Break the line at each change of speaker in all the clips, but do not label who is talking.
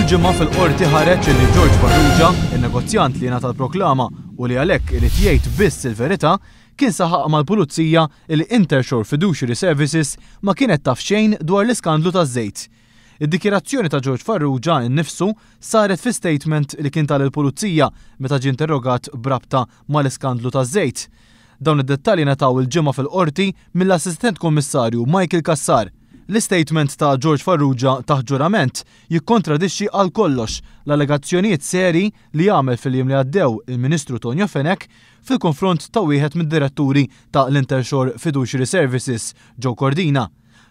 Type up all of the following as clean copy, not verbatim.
Il-Ġimgħa fil-Qorti ħareġ illi George Farrugia, in-negozjant li ngħata l-proklama u li għalhekk irid jgħid biss il-verità, kien saħaq mal-Pulizija illi Intershore Fiduciary Services ma kienet taf xejn dwar l-iskandlu taż-żejt. Id-dikjarazzjoni ta' George Farrugia nnifsu saret fi statement li kien ta lill-Pulizija meta ġie interrogat b'rabta mal-iskandlu taż-żejt. Dawn id-dettalji ngħataw il-Ġimgħa fil-Qorti mill-Assistent Kummissarju Michael Cassar. L-istatement ta' George Farrugia taħt ġurament jikkontradixxi għal kollox l-allegazzjonijiet serji li għamel fil-jiem li għaddew il-Ministru Tonio Fenech fil-konfront ta' wieħed mid-diretturi ta' l-Intershore Fiduciary Services, Joe Cordina.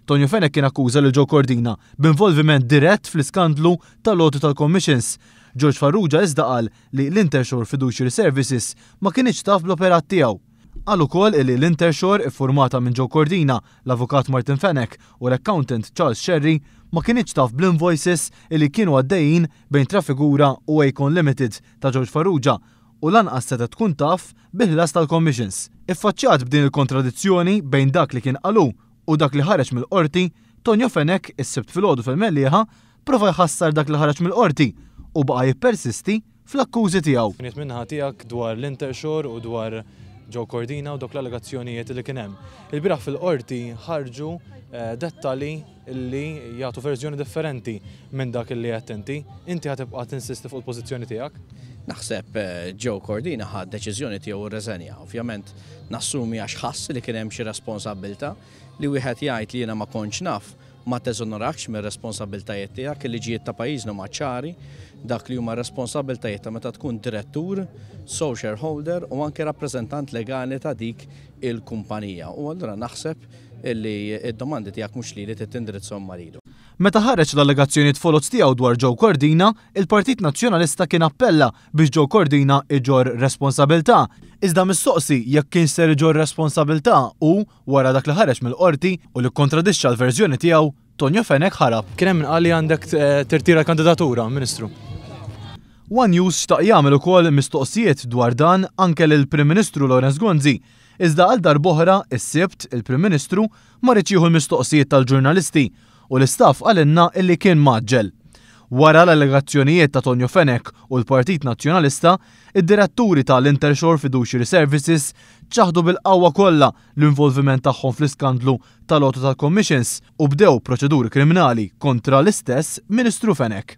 Tonio Fenech kien akkuża lil Joe Cordina b'involviment dirett fl-iskandlu tal-għoti tal-commissions. George Farrugia iżda qal li l-Intershore Fiduciary Services ma kinitx taf bl-operat tiegħu. Qal ukoll illi l-Intershore, iffurmata minn Joe Cordina, l-Avukat Martin Fenech u l-accountant Charles Scerri, ma kinitx taf bl-invoices illi kienu għaddejjin bejn Trafigura u Acon Limited ta' George Farrugia u lanqas setgħet tkun taf bil-ħlas tal-commissions. Iffaċċjat b'din il-kontradizzjoni bejn dak li kien qal hu u dak li ħareġ mill-Qorti, Tonio Fenech is-Sibt filgħodu fil-Mellieħa prova jħassar dak li ħareġ mill-Qorti u baqa' jippersisti fl-akkużi tiegħu.
Kienet min-naħa tiegħek dwar l-Intershore u dwar Joe Cordina u dawk l-allegazzjonijiet li kien hemm. Il-bieraħ fil-qorti ħarġu dettalji li jagħtu verżjoni differenti minn dak li qed inti. Inti ħa tibqa' tinsisti fuq il-pożizzjoni tiegħek?
Naħseb Joe Cordina ħa deċiżjoni tiegħu u rreżenja. Ovvjament nassumi għax ħass li kien hemm xi responsabbiltà li wieħed jgħid li jiena ma kontx naf ma teżonorakx mir-responsabbiltajiet tiegħek. Il-liġijiet ta' pajjiżna huma ċari dak li huma responsabbiltajiet ta' meta tkun direttur, sole shareholder u anke rappreżentant legali ta' dik il-kumpanija. U allura naħseb illi id-domandi tiegħek mhux lili trid tindirizzhom ma' lilu.
Meta ħareġ l-allegazzjonijiet foloz tiegħu dwar Joe Cordina, il-Partit Nazzjonalista kien appella biex Joe Cordina iġorr responsabilità. Iżda mistoqsi jekk kienx ser iġorr responsabilità u wara dak li ħareġ mill-qorti u li kontradixxa l-verżjoni tiegħu, Tonio Fenech ħarab.
Kien hemm min qal li għandek tirtira l-kandidatura, Ministru.
One News xtaq jagħmel ukoll mistoqsijiet dwar dan anke lill-Prim Ministru Lawrence Gonzi, iżda għal darb'oħra is-Sibt il-Prim Ministru ma riedx jieħu l-mistoqsijiet tal-ġurnalisti u l-istaff qalilna illi kien mgħaġġel. Wara l-allegazzjonijiet ta' Tonio Fenech u l-Partit Nazzjonalista, id-diretturi ta' l-Intershore Fiduciary Services ċaħdu bil-qawwa kollha l-involviment tagħhom fl-iskandlu tal-għoti tal-commissions u bdew proċeduri kriminali kontra l-istess Ministru Fenech.